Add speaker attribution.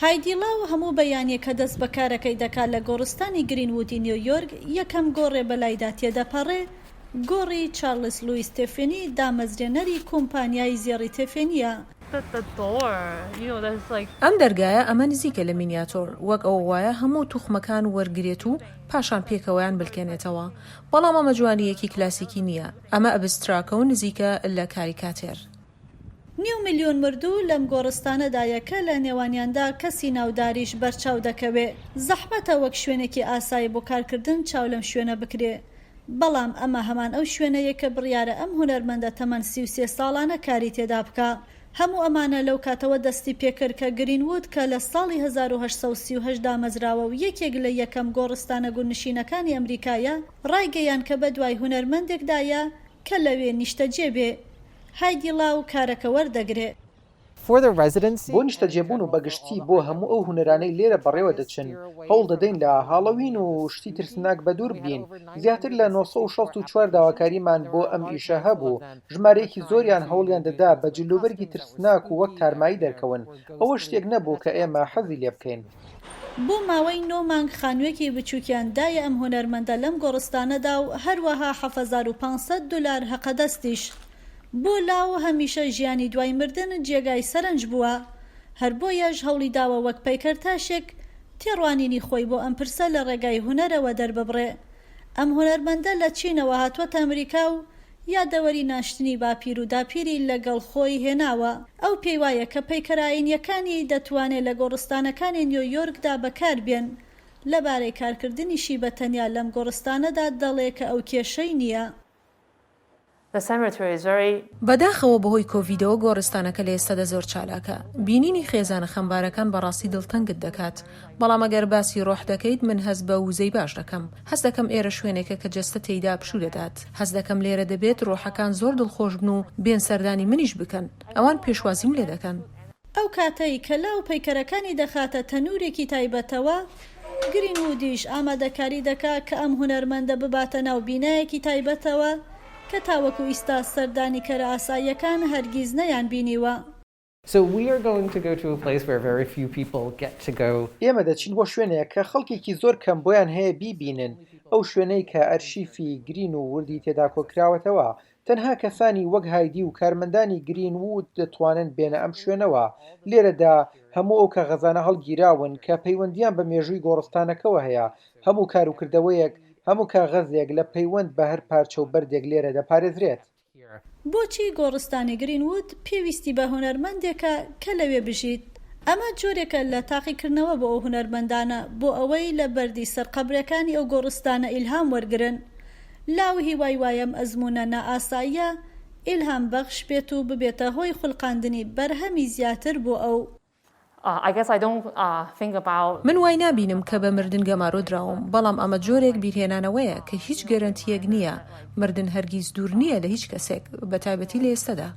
Speaker 1: هایدی لاو هەموو بەیانییەک کە دەست بە کارەکەی دەکات لە گۆڕستانی گرینوودی نیویۆرک، یەکەم گۆڕێ بەلایدا تێدەپەڕێ، گۆڕی چارلس لویس تێفێنی دامەزرێنەری کۆمپانیای زێڕی تێفێنییە.
Speaker 2: ئەم دەرگایە ئەمە نزیکە لە مینیاتۆر، وەک ئەوە وایە هەموو توخمەکان وەرگرێت و پاشان پێکەوەیان بلکێنێتەوە. بەڵام ئەمە جوانییەکی کلاسیکی نییە، ئەمە ئەبستراکە و نزیکە لە کاریکاتێر.
Speaker 1: نیو ملیۆن مردوو لەم گۆڕستانەدایە کە لە نێوانیاندا کەسی ناوداریش بەرچاو دەکەوێ. زەحمەتە وەک شوێنێکی ئاسایی بۆ کارکردن چاو لەم شوێنە بکرێ. بەڵام ئەمە هەمان ئەو شوێنەیە کە بڕیارە ئەم هونەرمەندە تەمەن 33 ساڵانە کاری تێدا بکا. هەموو ئەمانە لەو کاتەوە دەستی پێکرد کە گرینوود کە لە ساڵی 1838 دامەزراوە و یەکێک لە یەکەم گۆڕستانە گوندنشینەکانی ئەمریکایە، ڕایگەیاند کە بەدوای هونەرمەندێکدایە کە لەوێ نیشتەجێ بێ. هایدی لاو کارەکە وەردەگرێ.
Speaker 3: بۆ نیشتەجێبوون و بەگشتی بۆ هەموو ئەو هونەرانەی لێرە بەڕێوە دەچن، هەوڵ دەدەین لە هاڵۆوین و شتی ترسناک بەدوور بین. زیاتر لە 964 داواکاریمان بۆ ئەم ئیشە هەبوو. ژمارەیەکی زۆریان هەوڵیان دەدا بە جلوبەرگی ترسناک و وەک تارمایی دەرکەون. ئەوە شتێک نەبوو کە ئێمە حەزی لێ بکەین.
Speaker 1: بۆ ماوەی نۆ مانگ خانوویەکی بچووکیان دایە ئەم هونەرمەندە لەم گۆڕستانەدا و هەروەها 7500 دولار هەقەدەستیش. بۆ لاو هەمیشە ژیانی دوای مردن جێگای سەرنج بووە، هەر بۆیەش هەوڵی داوە وەک پەیکەرتاشێک تێڕوانینی خۆی بۆ ئەم پرسە لە ڕێگای هونەرەوە دەرببڕێ. ئەم هونەرمەندە لە چینەوە هاتووەتە ئەمریکا و یادەوەری ناشتنی باپیر و داپیری لەگەڵ خۆی هێناوە. ئەو پێیوایە کە پەیکەرە ئایینییەکانی دەتوانێ لە گۆڕستانەکانی نیۆیۆرکدا بەکاربێن. لەبارەی کارکردنیشی بە تەنیا لەم گۆڕستانەدا دەڵێ کە ئەو کێشەی نییە.
Speaker 2: بەداخەوە بەهۆی کۆڤیدەوە گۆڕستانەکە لە ئێستادا زۆر چالاکە. بینینی خێزانە خەمبارەکان بەڕاستی دڵتەنگت دەکات. بەڵام ئەگەر باسی ڕۆح دەکەیت من هەست بە وزەی باش دەکەم. هەست دەکەم ئێرە شوێنێکە کە جەستە تێیدا پشوو دەدات. هەست دەکەم لێرە دەبێت ڕۆحەکان زۆر دڵخۆش بن و بێن سەردانی منیش بکەن. ئەوان پێشوازیم لێ دەکەن.
Speaker 1: ئەو کاتەی کە لاو پەیکەرەکانی دەخاتە تەنوورێکی تایبەتەوە، گرینوودیش ئامادەکاری دەکا کە ئەم هونەرمەندە بباتە ناو بینایەکی تایبەتەوە کە تاوەکو ئیستا سەردانیکەرە ئاساییەکان هەرگیز نەیانبینیوە.
Speaker 3: ئێمە دەچین بۆ شوێنێک کە خەڵکێکی زۆر کەم بۆیان هەیە بیبینن، ئەو شوێنەی کە ئەرشیفی گرین و وردی تێدا کۆکراوەتەوە. تەنها کەسانی وەک هایدی و کارمەندانی گرین وود دەتوانن بێنە ئەم شوێنەوە. لێرەدا هەموو ئەو کاغەزانە هەڵگیراون کە پەیوەندییان بە مێژووی گۆڕستانەکەوە هەیە. هەموو کاروکردەوەیەک، هەموو کاغەزێک لە پەیوەند بە هەر پارچە و بەردێک لێرە دەپارێزرێت.
Speaker 1: بۆچی گۆڕستانی گرینوود پێویستی بە هونەرمەندێکە کە لەوێ بژیت؟ ئەمە جۆرێکە لە تاقیکردنەوە بۆ ئەو هونەرمەندانە بۆ ئەوەی لە بەردی سەر قەبرەکانی ئەو گۆڕستانە ئیلهام وەرگرن. لاو هیوای وایە ئەم ئەزموونە نائاساییە ئیلهامبەخش بێت و ببێتە هۆی خولقاندنی بەرهەمی زیاتر بۆ ئەو.
Speaker 2: من وای نابینم کە بە مردن گەمارۆ دراوم، بەڵام ئەمە جۆرێک بیرهێنانەوەیە کە هیچ گەرەنتییەک نییە، مردن هەرگیز دوور نییە لە هیچ کەسێک، بەتایبەتی لە ئێستەدا.